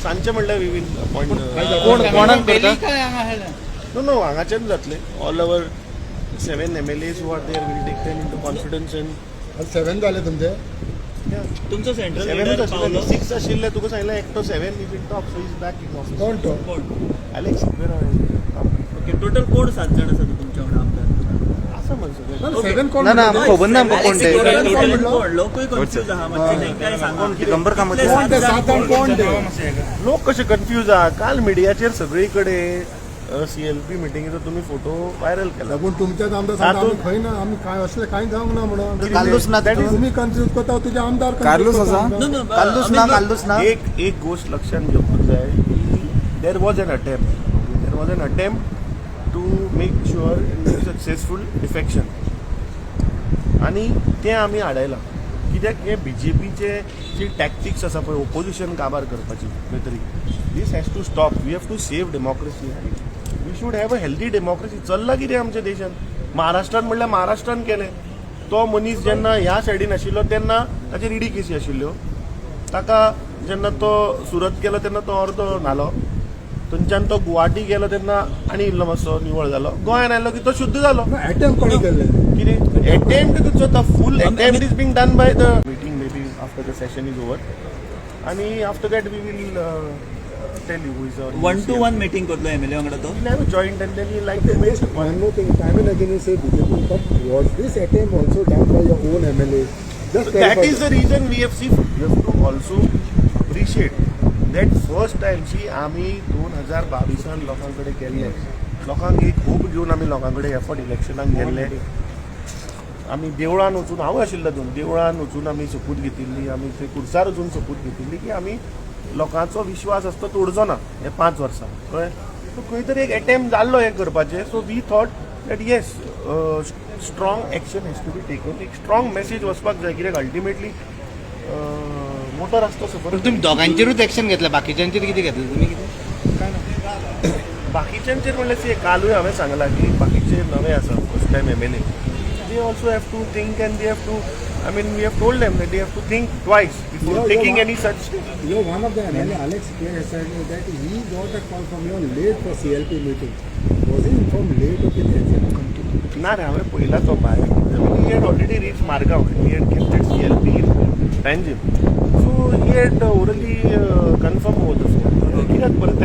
सांजचे म्हणल्यार we will appoint. कोण कोणाक करता? नो नो, हांगाच्यान जातले. All our seven MLAs who are there, we'll take them into confidence and seven झाले तुमचे. तुमचो सेंट्रल सेव्हनच लिडर आशिल्ले, पावलो. सिक्स आशिल्ले. तुका सांगलें, एकटो seven is in talk, so is back in office. कोण तो? कोण? अलेक्स. ओके, टोटल कोण सात जाण आसा तुमच्या वांगडा आमदार? आसा म्हण सगळे. सेव्हन कोण? ना ना, आमकां खबर ना आमकां कोण ते. टोटल कोण? लोकूय कन्फ्यूज आहा मातशे, तांकांय सांगा. दिगंबर कामत. कितले कोण ते सात सात जाण कोण ते? लोक कसे कन्फ्यूज आहा. काल मिडियाचेर सगळी कडेन सीएलपी मिटिंगेचो तुमी फोटो व्हायरल केला. पूण तुमच्याच आमदार सांगता, आमी खंय ना, आमी काय असले कांय जावंक ना म्हणून. कार्लूस ना That is- तुमी कन्फ्यूज करता, तुजे आमदार confuse Carlos करता आसा? आमकां. नो नो, कार्लूस ना, कार्लूस ना. एक एक गोष्ट लक्षात घेवपाक जाय की there was an attempt, there was an attempt to make sure successful defection आनी तें आमी आडायलां, कित्याक हे बीजेपीचे जी टॅक्टिक्स आसा पळय, ओपोजिशन काबार करपाची खंय तरी, this has to stop. We have to save democracy. We should have a healthy democracy. चल्लां कितें आमच्या देशान? महाराष्ट्रान म्हणल्यार महाराष्ट्रान केलें. तो मनीस जेन्ना ह्या सायडीन आशिल्लो तेन्ना ताचेर इडी केसी आशिल्ल्यो. ताका जेन्ना तो सुरत गेलो तेन्ना तो अर्दो न्हालो. थंयच्यान तो गुवाहाटी गेलो तेन्ना आनी इल्लो मातसो निवळ जालो. गोंयान आयलो की तो शुद्ध जालो. अटेम्प्ट कोणी केल्ले? कितें अटेम्प्ट जाता? Full attempt is being done by the meeting, maybe after the session is over, आनी after that we will tell you is one to one meeting करतलो एमएलए वांगडा तो? We'll have a joint and then we like to Just one more thing, time and again you say BJP, but was this attempt also done by your own MLA? Just That clarify. is the reason we have see, you have to also appreciate that first time, see, आमी 2022 लोकां कडेन गेल्ले, लोकांक एक hope घेवन आमी लोकां कडेन एफर्ट इलेक्शनाक गेल्ले. आमी देवळान वचून, हांव आशिल्लो दोन देवळान वचून आमी सोपूत घेतिल्ली, आमी थंय कुर्सार वचून सोपूत घेतिल्ली की आमी लोकांचो विश्वास आसता तो तोडचो ना हे 5 वर्सां. कळ्ळें? सो खंय तरी एक एटेम्प्ट जाल्लो हें करपाचें. So we thought that yes, strong action has to be taken. एक स्ट्रॉंग मेसेज वचपाक जाय, कित्याक अल्टिमेटली मोठो रस्तो सफर. तुम्ही दोगांचेरूच एक्शन घेतलं, बाकीच्यांचेर कितें घेतलं तुम्ही कितें? बाकीच्यांचेर म्हणल्यार, सी, कालूय हांवें सांगलां की बाकीचे नवे आसा, first time MLA, they also have to think and they have to, I mean, we have told them that they have to think twice before taking any such step. Your one of the MLA, Alex Clare, has said that he got a call from you late for CLP meeting. Was he informed late or कितें? ना रे, हांवें पळयला तो भायर. He had already reached Margao and he had kept that CLP in Panjim. So he had orally confirmed over the phone. कित्याक परत